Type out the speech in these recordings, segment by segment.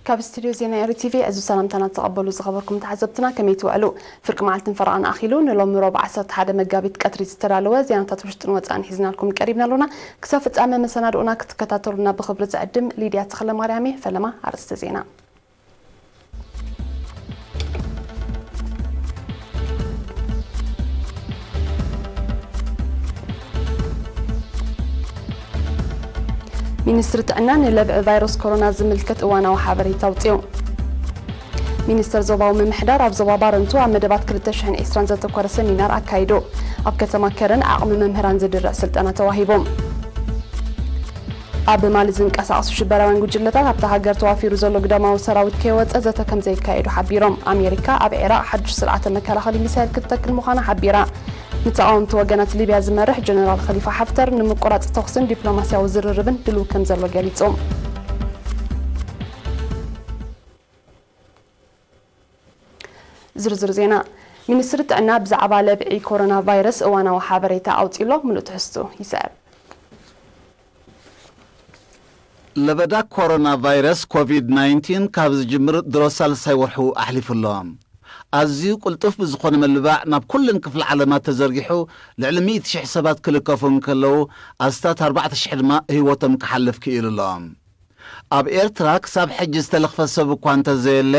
ካብ ስቱድዮ ዜና ኤሪ ቲቪ ዕዙዝ ሰላምታና ተቐበሉ ዝኸበርኩም ተዓዘብትና፣ ከመይ ትውዕሉ? ፍርቂ መዓልትን ፈረቓን ኣኺሉ ንሎሚ ሮብ ዓሰርተ ሓደ መጋቢት ቀትሪ ዝተዳለወ ዜናታት ውሽጥን ወጻእን ሒዝናልኩም ቀሪብና ኣሎና። ክሳብ ፍጻመ መሰናድኦና ክትከታተሉና ብኽብሪ ዝዕድም ሊድያ ተኽለማርያም እየ። ፈለማ ኣርእስተ ዜና። ሚኒስትሪ ጥዕና ንለብዒ ቫይረስ ኮሮና ዝምልከት እዋናዊ ሓበሬታ ኣውፅኡ። ሚኒስትር ዞባዊ ምምሕዳር ኣብ ዞባ ባረንቱ ኣብ መደባት ክልተ ሽሕን ዕስራን ዘተኮረ ሰሚናር ኣካይዱ። ኣብ ከተማ ከረን ዓቕሚ መምህራን ዝድርዕ ስልጠና ተዋሂቡ። ኣብ ማሊ ዝንቀሳቐሱ ሽበራውያን ጉጅለታት ኣብታ ሃገር ተዋፊሩ ዘሎ ግዳማዊ ሰራዊት ከይወፀ ዘተ ከም ዘይካየዱ ሓቢሮም። ኣሜሪካ ኣብ ዒራቕ ሓዱሽ ስርዓተ መከላኸሊ ሚሳይል ክትተክል ምዃና ሓቢራ። ንተቓወምቲ ወገናት ሊብያ ዝመርሕ ጀነራል ኸሊፋ ሓፍተር ንምቁራፅ ተኹስን ዲፕሎማስያዊ ዝርርብን ድልው ከም ዘሎ ገሊጹ። ዝርዝር ዜና። ሚኒስትሪ ጥዕና ብዛዕባ ለብዒ ኮሮና ቫይረስ እዋናዊ ሓበሬታ ኣውፂኡ ኣሎ። ምሉእ ትሕዝቱ ይስዕብ። ለበዳ ኮሮና ቫይረስ ኮቪድ ናይንቲን ካብ ዝጅምር ድሮ ሳልሳይ ወርሑ ኣሕሊፉ ኣሎ። ኣዝዩ ቅልጡፍ ብዝኾነ ምልባዕ ናብ ኩለን ክፍለ ዓለማት ተዘርጊሑ ልዕሊ ሚእቲ ሽሕ ሰባት ክልከፉ እንከለዉ፣ ኣስታት ኣርባዕተ ሽሕ ድማ ህይወቶም ክሓልፍ ክኢሉ ኣሎ። ኣብ ኤርትራ ክሳብ ሕጂ ዝተለኽፈ ሰብ እኳ እንተዘየለ፣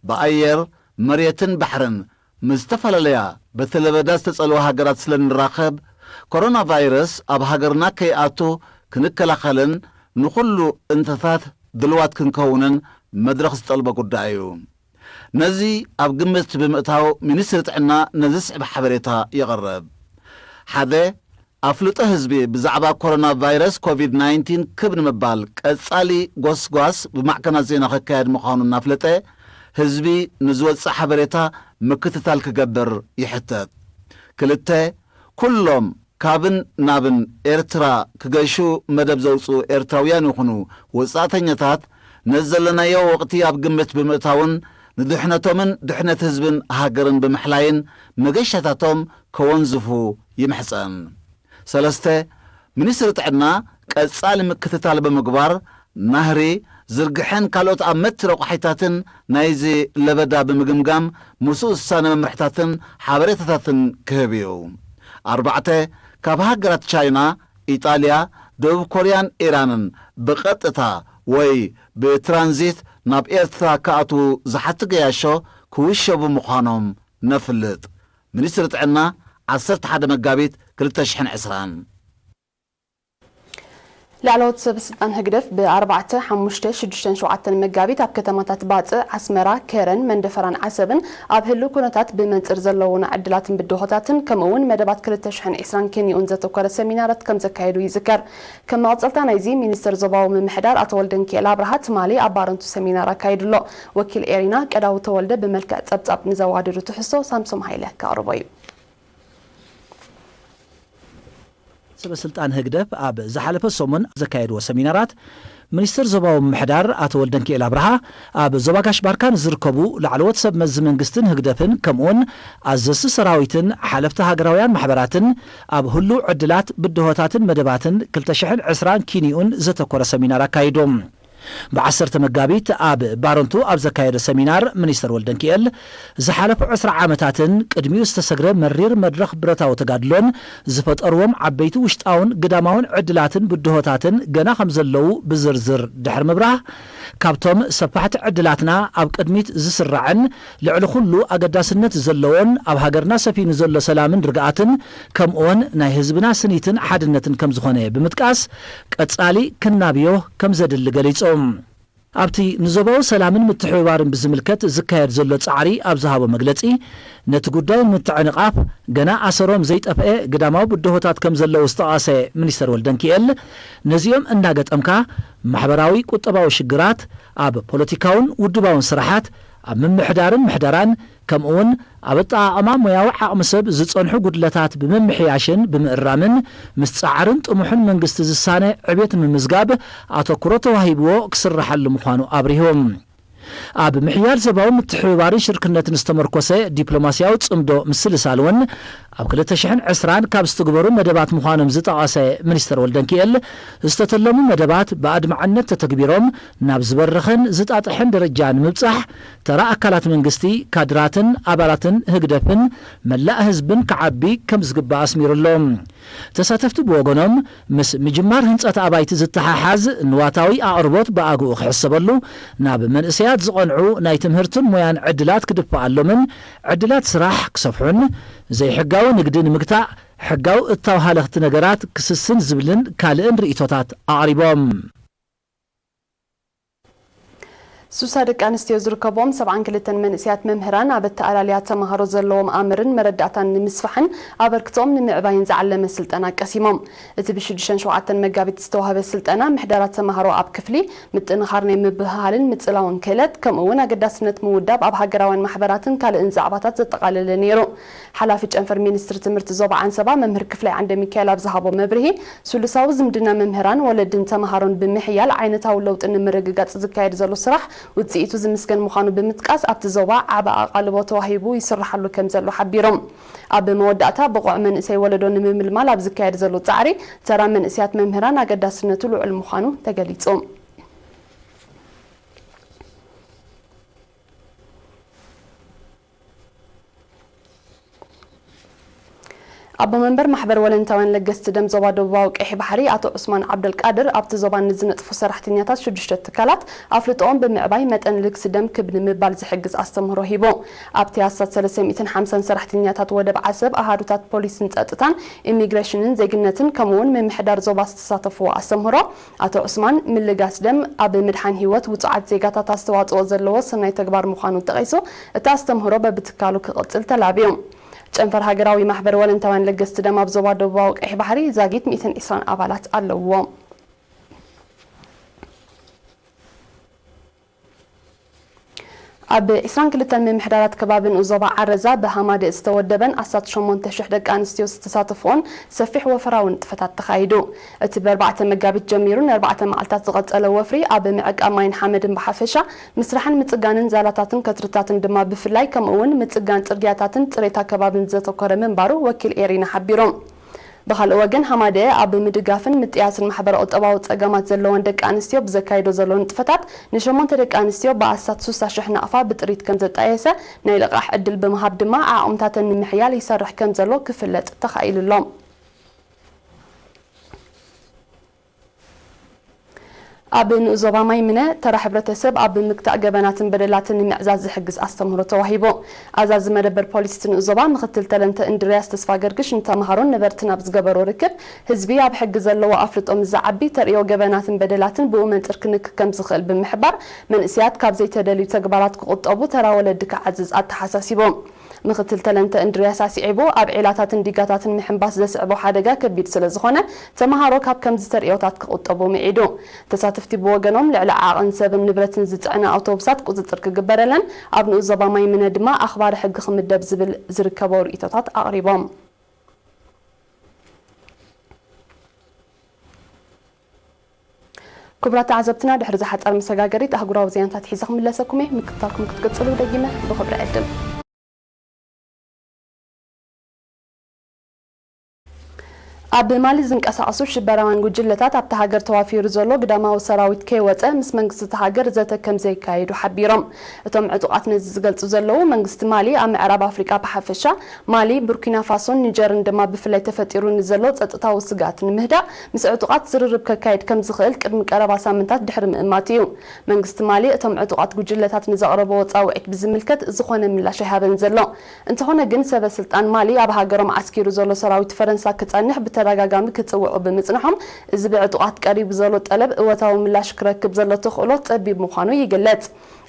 ብኣየር፣ መሬትን ባሕርን ምስ ዝተፈላለያ በቲ ለበዳ ዝተጸልዋ ሃገራት ስለ እንራኸብ፣ ኮሮና ቫይረስ ኣብ ሃገርና ከይኣቱ ክንከላኸልን ንኹሉ እንተታት ድልዋት ክንከውንን መድረኽ ዝጠልቦ ጉዳይ እዩ። ነዚ ኣብ ግምት ብምእታው፣ ሚኒስትሪ ጥዕና ነዚ ዝስዕብ ሓበሬታ የቕርብ። ሓደ፣ ኣፍልጦ ህዝቢ ብዛዕባ ኮሮና ቫይረስ ኮቪድ ናይንቲን ክብ ንምባል ቀጻሊ ጎስጓስ ብማዕከናት ዜና ክካየድ ምዃኑ እናፍለጠ፣ ህዝቢ ንዝወጽእ ሓበሬታ ምክትታል ክገብር ይሕተት። ክልተ፣ ኩሎም ካብን ናብን ኤርትራ ክገሹ መደብ ዘውጽኡ ኤርትራውያን ይኹኑ ወጻእተኛታት፣ ነዚ ዘለናዮ ወቕቲ ኣብ ግምት ብምእታውን ንድሕነቶምን ድሕነት ህዝብን ሃገርን ብምሕላይን መገሻታቶም ከወንዝፉ ይምሕጸን። ሰለስተ፣ ሚኒስትሪ ጥዕና ቀጻሊ ምክትታል ብምግባር፣ ናህሪ፣ ዝርግሐን ካልኦት ኣብ መትረቑሒታትን ናይዚ ለበዳ ብምግምጋም፣ ምስኡ ዝሳነ መምርሕታትን ሓበሬታታትን ክህብ እዩ። ኣርባዕተ፣ ካብ ሃገራት ቻይና፣ ኢጣልያ፣ ደቡብ ኮርያን ኢራንን ብቐጥታ ወይ ብትራንዚት ናብ ኤርትራ ክኣትዉ ዝሓቱ ገያሾ ክውሸቡ ምዃኖም ነፍልጥ። ሚኒስትሪ ጥዕና፣ ዓሰርተ ሓደ መጋቢት ክልተ ሽሕን ዕስራን። ላዕለዎት ሰበ ስልጣን ህግደፍ ብ ኣርባዕተ፣ ሓሙሽተ፣ ሽዱሽተን ሸውዓተን መጋቢት ኣብ ከተማታት ባጽዕ፣ ዓስመራ፣ ከረን፣ መንደፈራን ዓሰብን ኣብ ህልው ኩነታት ብመንጽር ዘለዉና ዕድላትን ብድሆታትን ከምኡ እውን መደባት ክልተ ሽሕን ዕስራን ኬንዮኡን ዘተኮረ ሰሚናራት ከም ዘካየዱ ይዝከር። ከም መቐጸልታ ናይዚ፣ ሚኒስትር ዞባዊ ምምሕዳር ኣቶ ወልደንኪኤል ኣብርሃ ትማሊ ኣብ ባረንቱ ሰሚናር ኣካይዱ ኣሎ። ወኪል ኤሪና ቀዳው ተወልደ ብመልክዕ ጸብጻብ ንዘዋደዱ ትሕዝቶ ሳምሶም ሃይለ ከቕርቦ እዩ። ሰበ ስልጣን ህግደፍ ኣብ ዝሓለፈ ሰሙን ዘካየድዎ ሰሚናራት፣ ሚኒስትር ዞባዊ ምምሕዳር ኣቶ ወልደንኪኤል ኣብርሃ ኣብ ዞባ ጋሽ ባርካ ንዝርከቡ ላዕለዎት ሰብ መዚ መንግስትን ህግደፍን ከምኡውን ኣዘዝቲ ሰራዊትን ሓለፍቲ ሃገራውያን ማሕበራትን ኣብ ህሉው ዕድላት፣ ብድሆታትን መደባትን ክልተ ሽሕን ዕስራን ኪንዮኡን ዘተኮረ ሰሚናር ኣካይዶም። ብዓሰርተ መጋቢት ኣብ ባረንቱ ኣብ ዘካየዶ ሰሚናር፣ ሚኒስተር ወልደንኪኤል፣ ዝሓለፉ ዕስራ ዓመታትን ቅድሚኡ ዝተሰግረ መሪር መድረኽ ብረታዊ ተጋድሎን ዝፈጠርዎም ዓበይቲ ውሽጣውን ግዳማውን ዕድላትን ብድሆታትን ገና ከም ዘለዉ ብዝርዝር ድሕሪ ምብራህ፣ ካብቶም ሰፋሕቲ ዕድላትና ኣብ ቅድሚት ዝስራዕን ልዕሊ ኩሉ ኣገዳስነት ዘለዎን ኣብ ሃገርና ሰፊኑ ዘሎ ሰላምን ርግኣትን ከምኡውን ናይ ህዝብና ስኒትን ሓድነትን ከም ዝኾነ ብምጥቃስ፣ ቀጻሊ ክናብዮ ከም ዘድሊ ገሊጾም። ኣብቲ ንዞባዊ ሰላምን ምትሕብባርን ብዝምልከት ዝካየድ ዘሎ ጻዕሪ ኣብ ዝሃቦ መግለጺ፣ ነቲ ጉዳይ ንምትዕንቓፍ ገና ኣሰሮም ዘይጠፍአ ግዳማዊ ብድሆታት ከም ዘለዉ ዝጠቐሰ ሚኒስተር ወልደንኪኤል፣ ነዚኦም እናገጠምካ ማሕበራዊ ቁጠባዊ ሽግራት፣ ኣብ ፖለቲካውን ውድባውን ስራሓት፣ ኣብ ምምሕዳርን ምሕደራን፣ ከምኡውን ኣብ ኣጠቓቕማ ሞያዊ ዓቕሚ ሰብ ዝጸንሑ ጉድለታት ብምምሕያሽን ብምእራምን፣ ምስ ጻዕርን ጥሙሕን መንግስቲ ዝሳነ ዕቤት ንምምዝጋብ ኣተኩሮ ተዋሂብዎ ክስርሓሉ ምዃኑ ኣብሪሆም። ኣብ ምሕያል ሰብኣዊ ምትሕብባርን ሽርክነትን ዝተመርኮሰ ዲፕሎማስያዊ ጽምዶ ምስልሳል እውን ኣብ ክልተ ሽሕን ዕስራን ካብ ዝተግበሩ መደባት ምዃኖም ዝጠቐሰ ሚኒስተር ወልደንኪኤል፣ ዝተተለሙ መደባት ብኣድማዕነት ተተግቢሮም ናብ ዝበረኸን ዝጣጥሐን ደረጃ ንምብጻሕ ተራ ኣካላት መንግስቲ፣ ካድራትን ኣባላትን ህግደፍን መላእ ህዝብን ክዓቢ ከም ዝግባእ ኣስሚሩሎም። ተሳተፍቲ ብወገኖም፣ ምስ ምጅማር ህንጸት ኣባይቲ ዝተሓሓዝ ንዋታዊ ኣቕርቦት ብኣግኡ ክሕሰበሉ፣ ናብ መንእሰያት ዝቐንዑ ናይ ትምህርትን ሞያን ዕድላት ክድፍኣሎምን ዕድላት ስራሕ ክሰፍሑን፣ ዘይሕጋዊ ንግዲ ንምግታእ ሕጋዊ እታው ሃለኽቲ ነገራት ክስስን ዝብልን ካልእን ርእይቶታት ኣቕሪቦም። ሱሳ ደቂ ኣንስትዮ ዝርከቦም ሰብዓን ክልተን መንእሰያት መምህራን ኣብ ኣተኣላልያ ተምሃሮ ዘለዎም ኣምርን መረዳእታን ንምስፋሕን ኣበርክቶኦም ንምዕባይን ዝዓለመ ስልጠና ቀሲሞም። እቲ ብሽዱሽተን ሸውዓተን መጋቢት ዝተዋህበ ስልጠና ምሕደራ ተምሃሮ ኣብ ክፍሊ፣ ምጥንኻር ናይ ምብህሃልን ምጽላውን ክእለት፣ ከምኡ እውን ኣገዳስነት ምውዳብ ኣብ ሃገራውያን ማሕበራትን ካልእን ዛዕባታት ዘጠቓለለ ነይሩ። ሓላፊ ጨንፈር ሚኒስትሪ ትምህርቲ ዞባ ዓንሰባ መምህር ክፍላይ ዓንደ ሚካኤል ኣብ ዝሃቦ መብርሂ፣ ስሉሳዊ ዝምድና መምህራን፣ ወለድን ተምሃሮን ብምሕያል ዓይነታዊ ለውጢ ንምርግጋጽ ዝካየድ ዘሎ ስራሕ ውጽኢቱ ዝምስገን ምዃኑ ብምጥቃስ፣ ኣብቲ ዞባ ዓቢ ኣቓልቦ ተዋሂቡ ይስርሓሉ ከም ዘሎ ሓቢሮም። ኣብ መወዳእታ፣ ብቑዕ መንእሰይ ወለዶ ንምምልማል ኣብ ዝካየድ ዘሎ ጻዕሪ፣ ተራ መንእሰያት መምህራን ኣገዳስነቱ ልዑል ምዃኑ ተገሊጹ። ኣቦ መንበር ማሕበር ወለንታውያን ለገስቲ ደም ዞባ ደቡባዊ ቀይሕ ባሕሪ ኣቶ ዑስማን ዓብደልቃድር፣ ኣብቲ ዞባ ንዝነጥፉ ሰራሕተኛታት ሽዱሽተ ትካላት ኣፍልጦኦም ብምዕባይ መጠን ልግሲ ደም ክብ ንምባል ዝሕግዝ ኣስተምህሮ ሂቡ። ኣብቲ ኣስታት ሰለስተ ሚእትን ሓምሳን ሰራሕተኛታት ወደብ ዓሰብ፣ ኣሃዱታት ፖሊስን ጸጥታን፣ ኢሚግሬሽንን ዜግነትን፣ ከምኡ'ውን ምምሕዳር ዞባ ዝተሳተፍዎ ኣስተምህሮ፣ ኣቶ ዑስማን፣ ምልጋስ ደም ኣብ ምድሓን ህይወት ውጹዓት ዜጋታት ኣስተዋጽኦ ዘለዎ ሰናይ ተግባር ምዃኑ ጠቒሱ፣ እቲ ኣስተምህሮ በብትካሉ ክቕጽል ተላብዩ። ጨንፈር ሃገራዊ ማሕበር ወለንታውያን ለገስቲ ደም ኣብ ዞባ ደቡባዊ ቀይሕ ባሕሪ ዛጊት ሚእትን ዕስራን ኣባላት ኣለውዎ። ኣብ ዕስራን ክልተን ምምሕዳራት ከባቢ ንኡስ ዞባ ዓረዛ ብሃማደእ ዝተወደበን ኣስታት ሸሞንተ ሽሕ ደቂ ኣንስትዮ ዝተሳተፍኦን ሰፊሕ ወፈራዊ ንጥፈታት ተኻይዱ። እቲ ብኣርባዕተ መጋቢት ጀሚሩ ንኣርባዕተ መዓልታት ዝቐጸለ ወፍሪ ኣብ ምዕቃብ ማይን ሓመድን ብሓፈሻ፣ ምስራሕን ምጽጋንን ዛላታትን ከትርታትን ድማ ብፍላይ፣ ከምኡ እውን ምጽጋን ጽርግያታትን ጽሬት ኣከባብን ዘተኮረ ምንባሩ ወኪል ኤሪና ሓቢሩ። ብኻልእ ወገን፣ ሃማደኤ ኣብ ምድጋፍን ምጥያስን ማሕበረ-ቁጠባዊ ጸገማት ዘለወን ደቂ ኣንስትዮ ብዘካይዶ ዘሎ ንጥፈታት፣ ንሸሞንተ ደቂ ኣንስትዮ ብኣስታት ሱሳ ሽሕ ናቕፋ ብጥሪት ከም ዘጣየሰ፣ ናይ ልቓሕ ዕድል ብምሃብ ድማ ዓቕምታተን ንምሕያል ይሰርሕ ከም ዘሎ ክፍለጥ ተኻኢሉ ኣሎ። ኣብ ንኡስ ዞባ ማይምነ፣ ተራ ሕብረተሰብ ኣብ ምክታእ ገበናትን በደላትን ንምዕዛዝ ዝሕግዝ ኣስተምህሮ ተዋሂቡ። ኣዛዚ መደበር ፖሊስ እቲ ንኡስ ዞባ ምክትል ተለንተ እንድርያስ ተስፋገርግሽ ንተምሃሮን ነበርትን ኣብ ዝገበሮ ርክብ፣ ህዝቢ ኣብ ሕጊ ዘለዎ ኣፍልጦ ምስ ዝዓቢ፣ ተርእዮ ገበናትን በደላትን ብኡ መንጽር ክንክ ከም ዝኽእል ብምሕባር፣ መንእሰያት ካብ ዘይተደልዩ ተግባራት ክቑጠቡ ተራ ወለዲ ክዓዝዝ ኣተሓሳሲቡ። ምክትል ተለንተ እንድርያስ ኣስዒቡ፣ ኣብ ዒላታትን ዲጋታትን ምሕንባስ ዘስዕቦ ሓደጋ ከቢድ ስለ ዝኾነ፣ ተምሃሮ ካብ ከምዚ ተርእዮታት ክቑጠቡ ምዒዱ። ተሳተፍቲ ብወገኖም፣ ልዕሊ ዓቕን ሰብን ንብረትን ዝጽዕና ኣውቶቡሳት ቁጽጽር ክግበረለን፣ ኣብ ንኡስ ዞባ ማይምነ ድማ ኣኽባሪ ሕጊ ክምደብ ዝብል ዝርከቦ ርእይቶታት ኣቕሪቦም። ክቡራት ተዓዘብትና፣ ድሕሪ ዝሓጸር መሰጋገሪት ኣህጉራዊ ዜናታት ሒዘ ክምለሰኩም እየ። ምክትታልኩም ክትቅጽሉ ደጊመ ብኽብሪ ዕድም። ኣብ ማሊ ዝንቀሳቐሱ ሽበራውያን ጉጅለታት ኣብታ ሃገር ተዋፊሩ ዘሎ ግዳማዊ ሰራዊት ከይወጸ ምስ መንግስቲ እታ ሃገር ዘተ ከም ዘየካየዱ ሓቢሮም። እቶም ዕጡቓት ነዚ ዝገልጹ ዘለዉ፣ መንግስቲ ማሊ ኣብ ምዕራብ ኣፍሪቃ ብሓፈሻ፣ ማሊ፣ ቡርኪና ፋሶን ኒጀርን ድማ ብፍላይ ተፈጢሩ ንዘሎ ጸጥታዊ ስግኣት ንምህዳእ ምስ ዕጡቓት ዝርርብ ከካይድ ከም ዝኽእል ቅድሚ ቀረባ ሳምንታት ድሕሪ ምእማቱ እዩ። መንግስቲ ማሊ እቶም ዕጡቓት ጉጅለታት ንዘቕረብዎ ጻውዒት ብዝምልከት ዝኾነ ምላሽ ኣይሃበን ዘሎ። እንተኾነ ግን፣ ሰበ ስልጣን ማሊ ኣብ ሃገሮም ዓስኪሩ ዘሎ ሰራዊት ፈረንሳ ክጸንሕ ብተደጋጋሚ ክጽውዑ ብምጽንሖም፣ እዚ ብዕጡቓት ቀሪቡ ዘሎ ጠለብ እወታዊ ምላሽ ክረክብ ዘሎ ተኽእሎ ጸቢብ ምዃኑ ይግለጽ።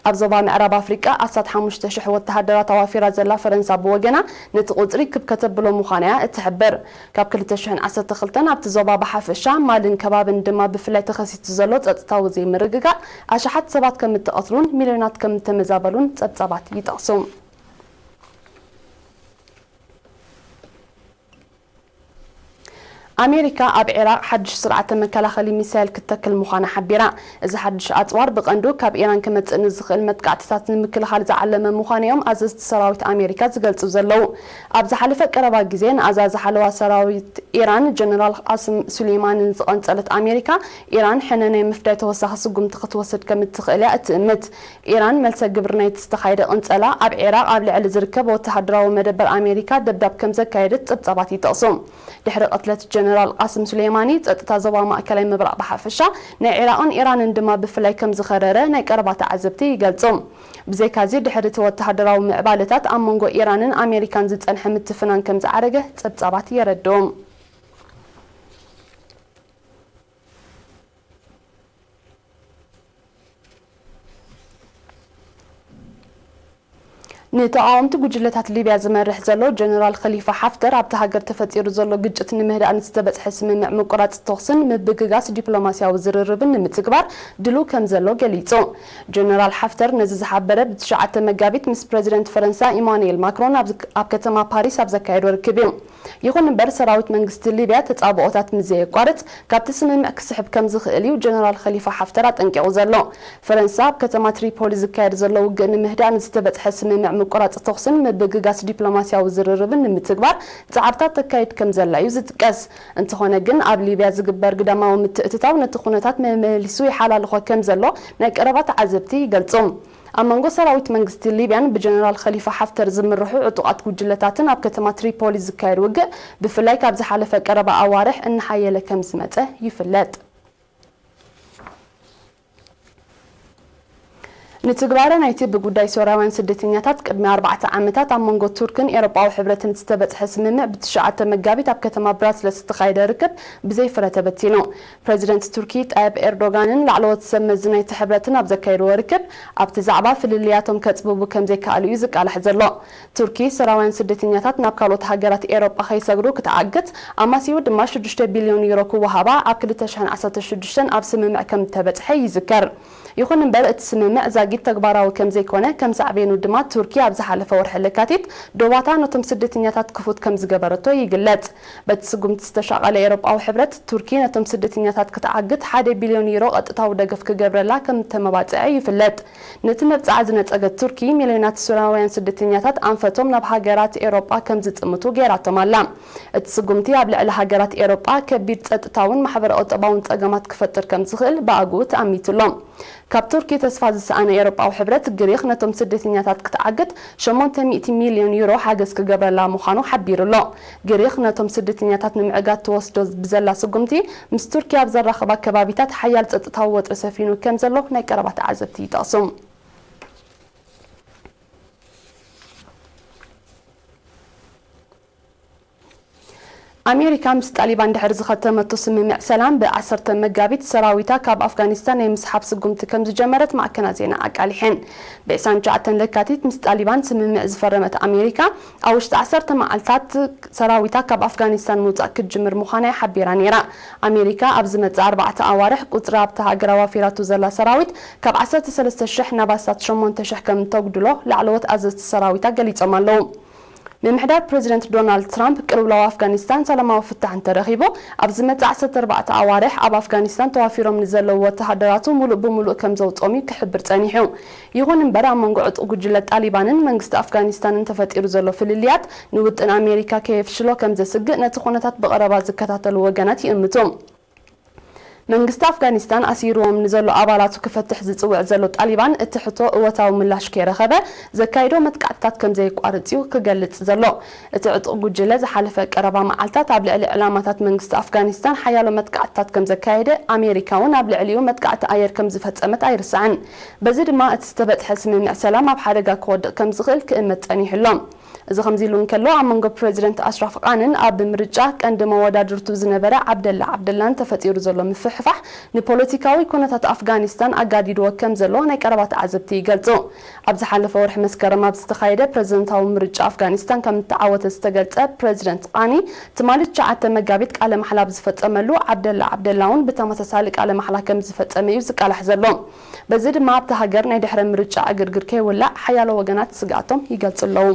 ኣብ ዞባ ምዕራብ ኣፍሪቃ ኣስታት ሓሙሽተ ሽሕ ወተሃደራት ኣዋፊራ ዘላ ፈረንሳ ብወገና፣ ነቲ ቁጽሪ ክብ ከተብሎ ምዃና እያ እትሕብር። ካብ ክልተ ሽሕን ዓሰርተ ክልተን ኣብቲ ዞባ ብሓፈሻ፣ ማልን ከባብን ድማ ብፍላይ ተኸሲቱ ዘሎ ጸጥታዊ ዘይምርግጋእ፣ ኣሽሓት ሰባት ከም እተቐትሉን ሚልዮናት ከም እተመዛበሉን ጸብጻባት ይጠቕሱ። ኣሜሪካ ኣብ ዒራቕ ሓድሽ ስርዓተ መከላኸሊ ሚሳይል ክትተክል ምዃና ሓቢራ። እዚ ሓድሽ ኣጽዋር ብቐንዱ ካብ ኢራን ክመጽእ ንዝኽእል መጥቃዕትታት ንምክልኻል ዝዓለመ ምዃኑ እዮም ኣዘዝቲ ሰራዊት ኣሜሪካ ዝገልጹ ዘለዉ። ኣብ ዝሓለፈ ቀረባ ግዜ ንኣዛዚ ሓለዋ ሰራዊት ኢራን ጀነራል ቃስም ሱሌማንን ዝቐንጸለት ኣሜሪካ፣ ኢራን ሕነ ናይ ምፍዳይ ተወሳኺ ስጉምቲ ክትወስድ ከም እትኽእል እያ እትእምት። ኢራን መልሰ ግብሪ ናይቲ ዝተኻየደ ቅንጸላ ኣብ ዒራቕ ኣብ ልዕሊ ዝርከብ ወተሃደራዊ መደበር ኣሜሪካ ደብዳብ ከም ዘካየደት ጸብጻባት ይጠቕሱ። ድሕሪ ቅትለት ጀነራል ቃስም ሱሌማኒ፣ ጸጥታ ዞባ ማእከላይ ምብራቕ ብሓፈሻ፣ ናይ ዒራቕን ኢራንን ድማ ብፍላይ ከም ዝኸረረ ናይ ቀረባ ተዓዘብቲ ይገልጹ። ብዘይካዚ፣ ድሕሪ እቲ ወተሃደራዊ ምዕባለታት ኣብ መንጎ ኢራንን ኣሜሪካን ዝጸንሐ ምትፍናን ከም ዝዓረገ ጸብጻባት የረድኡ። ንተቓወምቲ ጉጅለታት ሊብያ ዝመርሕ ዘሎ ጀነራል ኸሊፋ ሓፍተር፣ ኣብቲ ሃገር ተፈጢሩ ዘሎ ግጭት ንምህዳእ ንዝተበጽሐ ስምምዕ ምቁራጽ ተኹስን ምብግጋስ ዲፕሎማስያዊ ዝርርብን ንምትግባር ድሉው ከም ዘሎ ገሊጹ። ጀነራል ሓፍተር ነዚ ዝሓበረ ብትሽዓተ መጋቢት ምስ ፕረዚደንት ፈረንሳ ኢማኑኤል ማክሮን ኣብ ዝክ-፣ ኣብ ከተማ ፓሪስ ኣብ ዘካየዶ ርክብ እዩ። ይኹን እምበር፣ ሰራዊት መንግስቲ ሊብያ ተጻብኦታት ምስ ዘየቋርጽ ካብቲ ስምምዕ ክስሕብ ከም ዝኽእል እዩ ጀነራል ኸሊፋ ሓፍተር ኣጠንቂቑ ዘሎ። ፈረንሳ ኣብ ከተማ ትሪፖሊ ዝካየድ ዘሎ ውግእ ንምህዳእ ንዝተበጽሐ ስምምዕ ምቁራጽ ተኹስን ምብግጋስ ዲፕሎማስያዊ ዝርርብን ንምትግባር ጻዕርታት ተካይድ ከም ዘላ እዩ ዝጥቀስ። እንተኾነ ግን፣ ኣብ ሊብያ ዝግበር ግዳማዊ ምትእትታው ነቲ ኩነታት መመሊሱ ይሓላልኾ ከም ዘሎ ናይ ቀረባ ተዓዘብቲ ይገልጹ። ኣብ መንጎ ሰራዊት መንግስቲ ሊብያን ብጀነራል ኸሊፋ ሓፍተር ዝምርሑ ዕጡቓት ጉጅለታትን ኣብ ከተማ ትሪፖሊ ዝካየድ ውግእ፣ ብፍላይ ካብ ዝሓለፈ ቀረባ ኣዋርሕ እናሓየለ ከም ዝመጸ ይፍለጥ። ንትግባረ ናይቲ ብጉዳይ ሶርያውያን ስደተኛታት ቅድሚ ኣርባዕተ ዓመታት ኣብ መንጎ ቱርክን ኤውሮጳዊ ሕብረትን ዝተበጽሐ ስምምዕ ብትሽዓተ መጋቢት ኣብ ከተማ ብራስለስ ዝተኻየደ ርክብ ብዘይ ፍረ ተበቲኑ። ፕረዚደንት ቱርኪ ጣይብ ኤርዶጋንን ላዕለዎት ሰብ መዚ ናይቲ ሕብረትን ኣብ ዘካየድዎ ርክብ፣ ኣብቲ ዛዕባ ፍልልያቶም ከጽብቡ ከም ዘይከኣሉ እዩ ዝቃላሕ ዘሎ። ቱርኪ፣ ሶርያውያን ስደተኛታት ናብ ካልኦት ሃገራት ኤውሮጳ ከይሰግሩ ክትዓግት፣ ኣማሲኡ ድማ ሽዱሽተ ቢልዮን ዩሮ ክወሃባ ኣብ ክልተ ሽሕን ዓሰርተ ሽዱሽተን ኣብ ስምምዕ ከም እተበጽሐ ይዝከር። ይኹን እምበር፣ እቲ ስምምዕ ዛጊት ተግባራዊ ከም ዘይኮነ፣ ከም ሳዕቤኑ ድማ ቱርኪ ኣብ ዝሓለፈ ወርሒ ለካቲት ዶባታ ነቶም ስደተኛታት ክፉት ከም ዝገበረቶ ይግለጽ። በቲ ስጉምቲ ዝተሻቐለ ኤውሮጳዊ ሕብረት፣ ቱርኪ ነቶም ስደተኛታት ክትዓግት ሓደ ቢልዮን ዩሮ ቀጥታዊ ደገፍ ክገብረላ ከም እተመባጽዐ ይፍለጥ። ነቲ መብጽዓ ዝነጸገት ቱርኪ፣ ሚልዮናት ሱርያውያን ስደተኛታት ኣንፈቶም ናብ ሃገራት ኤውሮጳ ከም ዝጥምቱ ገይራቶም ኣላ። እቲ ስጉምቲ ኣብ ልዕሊ ሃገራት ኤውሮጳ ከቢድ ጸጥታውን ማሕበረ-ቁጠባውን ጸገማት ክፈጥር ከም ዝኽእል ብኣግኡ ተኣሚቱ ኣሎ። ካብ ቱርኪ ተስፋ ዝሰኣነ ኤውሮጳዊ ሕብረት፣ ግሪኽ ነቶም ስደተኛታት ክትዓግት ሸሞንተ ሚእቲ ሚልዮን ዩሮ ሓገዝ ክገብረላ ምዃኑ ሓቢሩ ኣሎ። ግሪኽ ነቶም ስደተኛታት ንምዕጋት ትወስዶ ብዘላ ስጉምቲ፣ ምስ ቱርኪ ኣብ ዘራኽባ ከባቢታት ሓያል ጸጥታዊ ወጥሪ ሰፊኑ ከም ዘሎ ናይ ቀረባ ተዓዘብቲ ይጠቕሱ። ኣሜሪካ ምስ ጣሊባን ድሕሪ ዝኸተመቶ ስምምዕ ሰላም፣ ብዓሰርተ መጋቢት ሰራዊታ ካብ ኣፍጋኒስታን ናይ ምስሓብ ስጉምቲ ከም ዝጀመረት ማዕከናት ዜና ኣቃሊሐን። ብዒስራን ትሽዓተን ለካቲት ምስ ጣሊባን ስምምዕ ዝፈረመት ኣሜሪካ፣ ኣብ ውሽጢ ዓሰርተ መዓልታት ሰራዊታ ካብ ኣፍጋኒስታን ምውጻእ ክትጅምር ምዃና ሓቢራ ነይራ። ኣሜሪካ ኣብ ዝመጽእ ኣርባዕተ ኣዋርሕ ቁጽሪ ኣብታ ሃገር ኣዋፊራቶ ዘላ ሰራዊት ካብ ዓሰርተ ሰለስተ ሽሕ ናብ ኣስታት ሸሞንተ ሽሕ ከም እተጉድሎ ላዕለዎት ኣዘዝቲ ሰራዊታ ገሊጾም ኣለዉ። ምምሕዳር ፕረዚደንት ዶናልድ ትራምፕ፣ ቅልውላው ኣፍጋኒስታን ሰላማዊ ፍታሕ እንተረኺቡ፣ ኣብ ዝመጽእ ዓሰርተ ኣርባዕተ ኣዋርሕ ኣብ ኣፍጋኒስታን ተዋፊሮም ንዘለዉ ወተሃደራቱ ምሉእ ብምሉእ ከም ዘውጽኦም እዩ ክሕብር ጸኒሑ። ይኹን እምበር፣ ኣብ መንጎ ዕጡቕ ጉጅለ ጣሊባንን መንግስቲ ኣፍጋኒስታንን ተፈጢሩ ዘሎ ፍልልያት፣ ንውጥን ኣሜሪካ ከየፍሽሎ ከም ዘስግእ ነቲ ኩነታት ብቐረባ ዝከታተሉ ወገናት ይእምቱ። መንግስቲ ኣፍጋኒስታን ኣሲርዎም ንዘሎ ኣባላቱ ክፈትሕ ዝጽውዕ ዘሎ ጣሊባን፣ እቲ ሕቶ እወታዊ ምላሽ ከይረኸበ፣ ዘካይዶ መጥቃዕትታት ከም ዘየቋርጽ እዩ ክገልጽ ዘሎ። እቲ ዕጡቕ ጉጅለ ዝሓለፈ ቀረባ መዓልታት ኣብ ልዕሊ ዕላማታት መንግስቲ ኣፍጋኒስታን ሓያሎ መጥቃዕትታት ከም ዘካየደ፣ ኣሜሪካ እውን ኣብ ልዕሊኡ መጥቃዕቲ ኣየር ከም ዝፈጸመት ኣይርሳዕን። በዚ ድማ እቲ ዝተበጽሐ ስምምዕ ሰላም ኣብ ሓደጋ ክወድቕ ከም ዝኽእል ክእመት ጸኒሑ ኣሎ። እዚ ከምዚ ኢሉ እንከሎ፣ ኣብ መንጎ ፕረዚደንት ኣሽራፍ ቃንን ኣብ ምርጫ ቀንዲ መወዳድርቱ ዝነበረ ዓብደላ ዓብደላን ተፈጢሩ ዘሎ ምፍሕፋሕ፣ ንፖለቲካዊ ኩነታት ኣፍጋኒስታን ኣጋዲድዎ ከም ዘሎ ናይ ቀረባ ተዓዘብቲ ይገልጹ። ኣብ ዝሓለፈ ወርሒ መስከረም ኣብ ዝተኻየደ ፕረዚደንታዊ ምርጫ ኣፍጋኒስታን ከም እተዓወተ ዝተገልጸ ፕረዚደንት ቃኒ፣ ትማሊ ትሽዓተ መጋቢት ቃለ ማሕላ ኣብ ዝፈጸመሉ፣ ዓብደላ ዓብደላ እውን ብተመሳሳሊ ቃለ ማሕላ ከም ዝፈጸመ እዩ ዝቃላሕ ዘሎ። በዚ ድማ ኣብታ ሃገር ናይ ድሕረ ምርጫ ዕግርግር ከይውላዕ ሓያሎ ወገናት ስግኣቶም ይገልጹ ኣለዉ።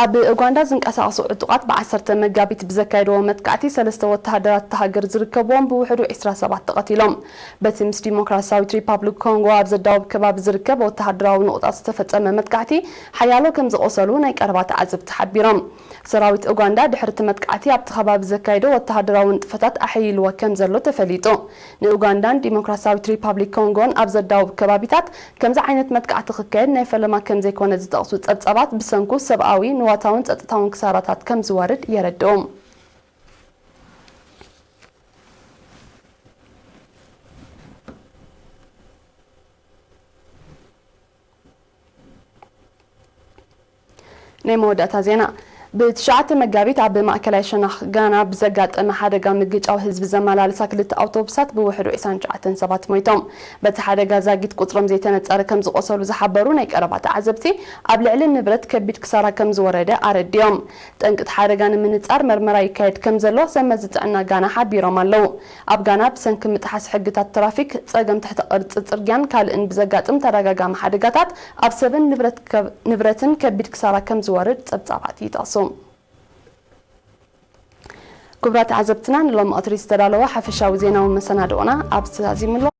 ኣብ ኡጋንዳ ዝንቀሳቐሱ ዕጡቓት ብ10 መጋቢት ብዘካየድዎ መጥቃዕቲ ሰለስተ ወተሃደራት እታ ሃገር ዝርከብዎም ብውሕዱ ዕስራ ሰባት ተቐቲሎም። በቲ ምስ ዲሞክራሲያዊት ሪፓብሊክ ኮንጎ ኣብ ዘዳውብ ከባቢ ዝርከብ ወተሃደራዊ ንቑጣት ዝተፈጸመ መጥቃዕቲ ሓያሎ ከም ዝቖሰሉ ናይ ቀረባ ተዓዘብቲ ሓቢሮም። ሰራዊት ኡጋንዳ ድሕሪ እቲ መጥቃዕቲ ኣብቲ ከባቢ ዘካየዶ ወተሃደራዊ ንጥፈታት ኣሐይልዎ ከም ዘሎ ተፈሊጡ። ንኡጋንዳን ዲሞክራሲያዊት ሪፓብሊክ ኮንጎን ኣብ ዘዳውብ ከባቢታት ከምዚ ዓይነት መጥቃዕቲ ክካየድ ናይ ፈለማ ከም ዘይኮነ ዝጠቕሱ ጸብጻባት፣ ብሰንኩ ሰብኣዊ፣ ንዋታውን ጸጥታውን ክሳራታት ከም ዝወርድ የረድኡ። ናይ መወዳእታ ዜና። ብትሽዓተ መጋቢት ኣብ ማእከላይ ሸነኽ ጋና ብዘጋጠመ ሓደጋ ምግጫው ህዝቢ ዘመላልሳ ክልተ ኣውቶቡሳት ብውሕዱ ዕስራን ትሽዓተን ሰባት ሞይቶም። በቲ ሓደጋ ዛጊት ቁጽሮም ዘይተነጸረ ከም ዝቖሰሉ ዝሓበሩ ናይ ቀረባ ተዓዘብቲ፣ ኣብ ልዕሊ ንብረት ከቢድ ክሳራ ከም ዝወረደ ኣረዲኦም። ጠንቂ እቲ ሓደጋ ንምንጻር መርመራ ይካየድ ከም ዘሎ ሰብ መዚ ጥዕና ጋና ሓቢሮም ኣለዉ። ኣብ ጋና ብሰንኪ ምጥሓስ ሕግታት ትራፊክ፣ ጸገም ትሕተ ቅርጺ ጽርግያን ካልእን ብዘጋጥም ተደጋጋሚ ሓደጋታት ኣብ ሰብን ንብረት ከብ-፣ ንብረትን ከቢድ ክሳራ ከም ዝወርድ ጸብጻባት ይጠቕሱ። ክቡራት ተዓዘብትና፣ ንሎሚ ቀትሪ ዝተዳለወ ሓፈሻዊ ዜናዊ መሰናድኦና ኣብዚ ተዛዚሙ ኣሎ።